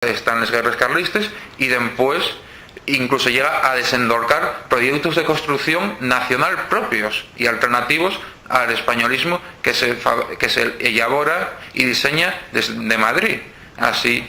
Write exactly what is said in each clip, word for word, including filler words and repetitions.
están les guerres carlistes, y dempués incluso llega a desendolcar proyeutos de construcción nacional propios y alternativos al españolismo que se fa-, que se elabora y diseña desde Madrid. Así,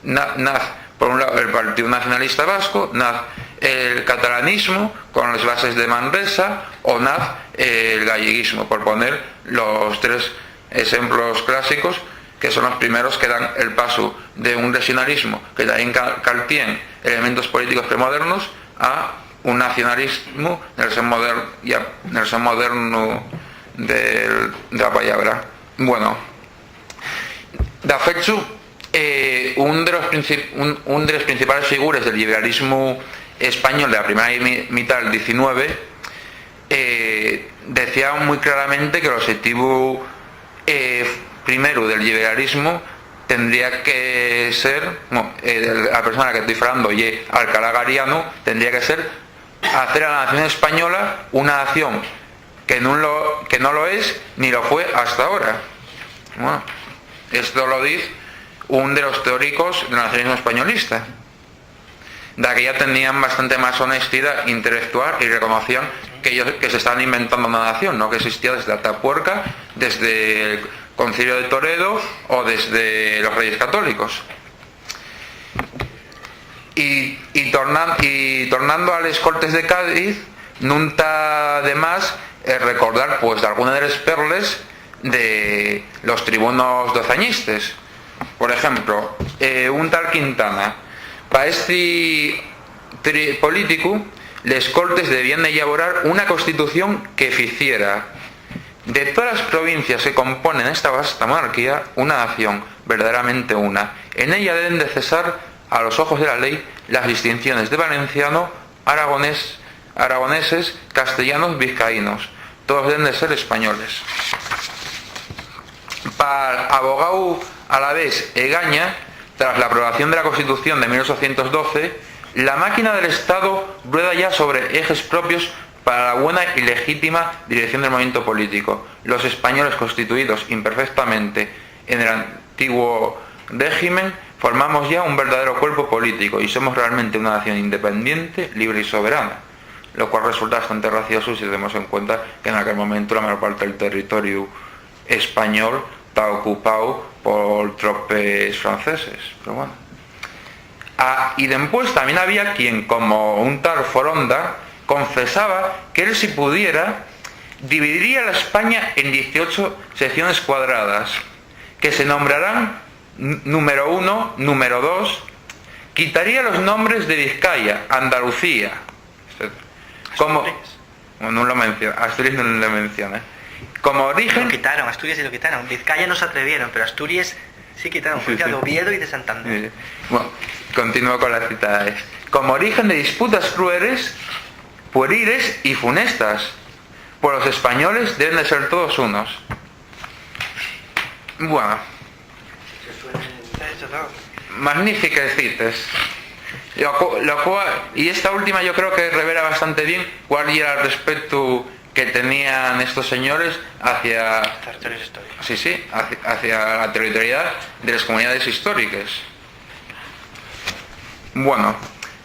na-, naz, por un lado, el Partido Nacionalista Vasco, naz el catalanismo con les bases de Manresa, o naz el galleguismo, por poner los tres exemplos clásicos, que son los primeros que dan el pasu de un rexonalismo que tamién cal-, caltién elementos políticos premodernos a un nacionalismo nel sen moder-, ya, nel sen modernu del, de la pallabra. Bueno, dafechu, eh, un de los princip-, un, un de les principales figures del lliberalismu español de la primera mi-, mitá del diecinueve, eh, decía mui claramente que l'oxetivu, eh, primeru del lliberalismu tendría que ser, no, eh, la persona que estoy falando ye Alcalá Galiano, tendría que ser hacer a la nación española una nación que nun lo, que no lo es ni lo fue hasta ahora. Bueno, esto lo diz un de los teóricos del nacionalismo españolista. Daquella tenían bastante más honestidá intelectual y reconocían que ellos, que se estaban inventando una nación, no que existía desde Atapuerca, desde el Concilio de Toledo o desde los Reyes Católicos. Y, y tornan-, y tornando a les Cortes de Cádiz, nun ta de más, eh, recordar, pues, alguna de les perles de los tribunos dozañistes. Por ejemplo, eh, un tal Quintana. Pa esti tri-, políticu, les Cortes debían de elaborar una constitución que ficiera de todas las provincias que componen esta vasta monarquía una nación verdaderamente una. En ella deben de cesar, a los ojos de la ley, las distinciones de valenciano, aragonés, aragoneses, castellanos, vizcaínos. Todos deben de ser españoles. Pal abogao alavés Egaña, tras la aprobación de la Constitución de mil ochocientos doce, la máquina del Estado rueda ya sobre ejes propios para la buena y legítima dirección del movimiento político. Los españoles, constituidos imperfectamente en el antiguo régimen, formamos ya un verdadero cuerpo político y somos realmente una nación independiente, libre y soberana, lo cual resulta bastante gracioso si tenemos en cuenta que en aquel momento la mayor parte del territorio español ta ocupao por tropes franceses. Pero bueno. Ah, y dempués tamién había quien, como un tal Foronda, confesaba que él, si pudiera, dividiría la España en dieciocho secciones cuadradas, que se nombrarán n-, número uno, número dos, quitaría los nombres de Vizcaya, Andalucía, etcétera. Como, Asturias. Bueno, nun lo menciona, Asturias nun lo menciona. Como origen. Lo quitaron, Asturias sí lo quitaron. Vizcaya no se atrevieron, pero Asturias sí quitaron, por ejemplo, de Oviedo y de Santander. Sí, sí. Bueno, continúo con la cita. Es, como origen de disputas crueles, pueriles y funestas, pues los españoles deben de ser todos unos. Bueno. Magnífiques cites. Lo cu-, lo cual, y esta última yo creo que revela bastante bien cuál era el respeto que tenían estos señores hacia, territorios históricos. Sí, sí, hacia, hacia la territorialidad de les comunidades históriques. Bueno,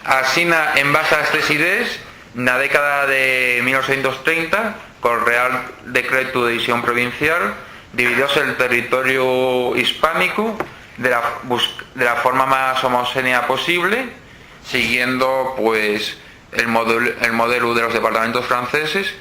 asina, en base a estes idees, na década de mil ochocientos treinta, col Real Decretu de División Provincial, dividióse el territoriu hispánicu de la, bus-, de la forma más homogénea posible, siguiendo, pues, el model-, el modelu de los departamentos franceses,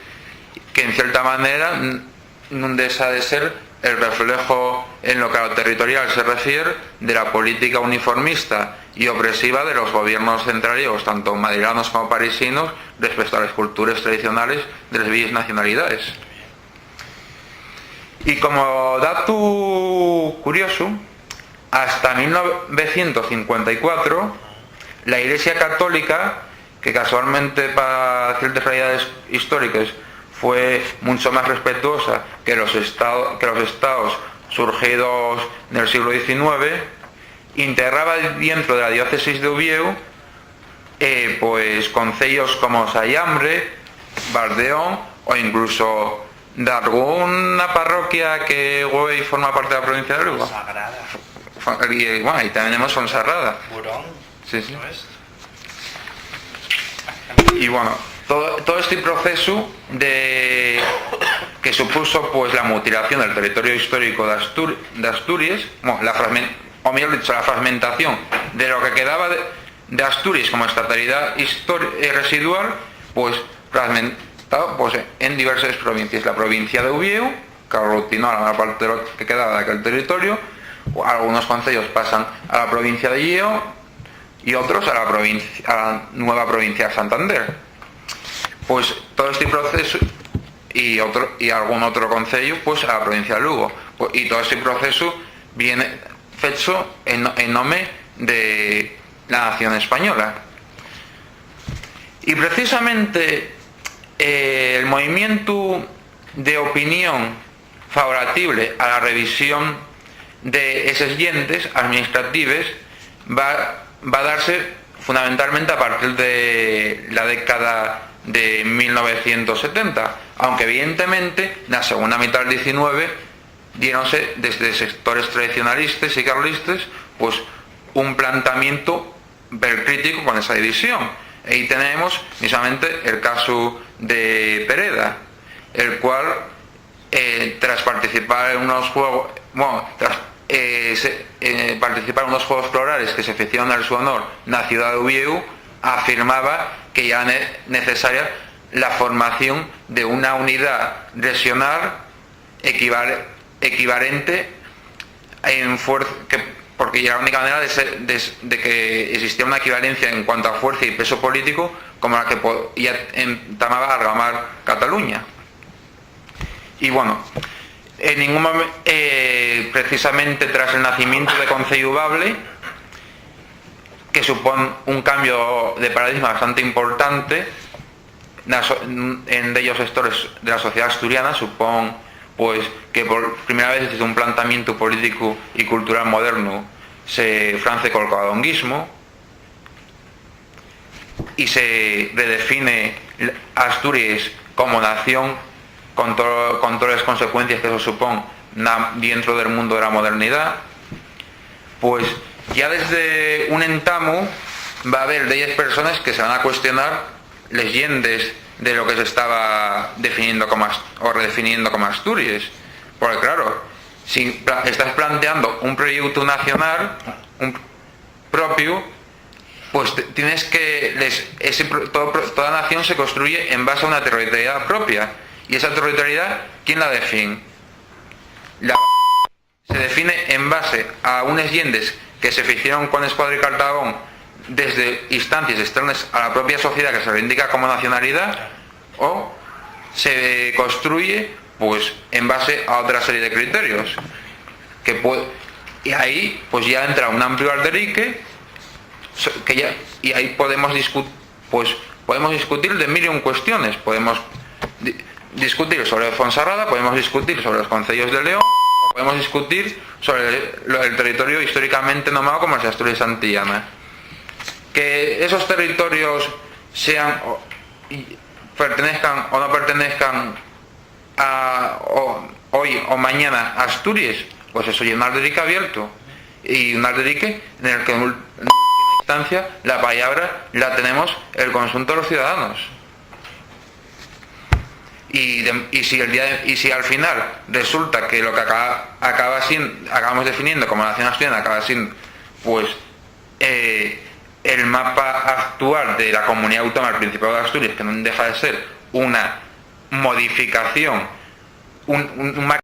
que, en cierta manera, n-, nun dexa de ser el reflejo, en lo que a lo territorial se refier, de la política uniformista y opresiva de los gobiernos centraliegos, tanto madrilanos como parisinos, respecto a les cultures tradicionales de les viejes nacionalidaes. Y como datu curiosu, hasta mil novecientos cincuenta y cuatro, la Iglesia Católica, que casualmente pa ciertes realidaes históriques fue muncho más respetuosa que los estado-, que los estaos surgidos nel sieglu diecinueve, integraba dientro de la diócesis de Uviéu, eh, pues, conceyos como Sayambre, Valdeón o incluso dalguna parroquia que güei forma parte de la provincia de Lugo. Sagrada. Y, bueno, y también tenemos Fonserrada. Burón, Sí, sí. ¿No es? Y bueno, todo, todo este proceso de que supuso, pues, la mutilación del territorio histórico de, Astur- de Asturias, bueno, la fragmen- o mejor dicho, la fragmentación de lo que quedaba de, de Asturias como estatalidad histori- eh, residual, pues, fragmentado, pues, en diversas provincias. La provincia de Uvieu, que aglutinó a la mayor parte de lo que quedaba de aquel territorio, algunos concellos pasan a la provincia de Lleó y otros a la, provincia, a la nueva provincia de Santander. Pues todo este proceso y, otro, y algún otro concello, pues, a la provincia de Lugo. Pues, y todo este proceso viene fecho en, en nome de la nación española. Y precisamente, eh, el movimiento de opinión favorable a la revisión de eses llendes administratives va, va a darse fundamentalmente a partir de la década de mil novecientos setenta, aunque evidentemente na segunda mitad del diecinueve diéronse desde sectores tradicionalistes y carlistes, pues, un plantamiento percrítico con esa división. Ahí tenemos precisamente el caso de Pereda, el cual, eh, tras participar en unos juegos, bueno, tras eh, se- eh, participar en unos Juegos Florales que se hicieron en su honor na ciudad de Uvieu, afirmaba que ya ne- necesaria la formación de una unidad regional equival- equivalente en fuerza, que, porque era la única manera de, ser- de s- de que existiera una equivalencia en cuanto a fuerza y peso político como la que po- ya entamaba a algamar Cataluña. Y bueno, en ningún momen- eh, precisamente tras el nacimiento de Conceyu Bable, que supón un cambio de paradigma bastante importante na so- en dellos sectores de la sociedad asturiana, supón, pues, que por primera vez desde un planteamiento político y cultural moderno se france col cadonguismo y se redefine Asturias como nación con, to- con todas las consecuencias que eso supón na- dentro del mundo de la modernidad, pues ya desde un entamu va a haber delles personas que se van a cuestionar les llendes de lo que se estaba definiendo como ast- o redefiniendo como Asturias. Porque claro, si pla- estás planteando un proyecto nacional, un propio, pues te- tienes que les- ese pro- todo pro- toda nación se construye en base a una territorialidad propia. Y esa territorialidad, ¿quién la define? La se define en base a unes llendes que se hicieron con Escuadra y Cartabón desde instancias externas a la propia sociedad que se reivindica como nacionalidad, o se construye, pues, en base a otra serie de criterios. Que puede, y ahí, pues, ya entra un amplio alderique so- que ya, y ahí podemos discutir, pues, podemos discutir de mil y un cuestiones. Podemos di- discutir sobre Fonserrada, podemos discutir sobre los concellos de León, o podemos discutir sobre lo- el territorio históricamente nomado como las Asturias Antillanas. Que esos territorios sean o- y pertenezcan o no pertenezcan a, o- hoy o mañana a Asturias, pues eso ye un alderique abierto. Y un alderique en el que en ul- en última instancia la palabra la tenemos el conjunto de los ciudadanos. Y, de- y si el día de- y si al final resulta que lo que acaba, acaba sien- acabamos definiendo como nación asturiana acaba siendo, pues, eh, el mapa actual de la comunidad autónoma del Principado de Asturias, que no deja de ser una modificación, un, un, un mar-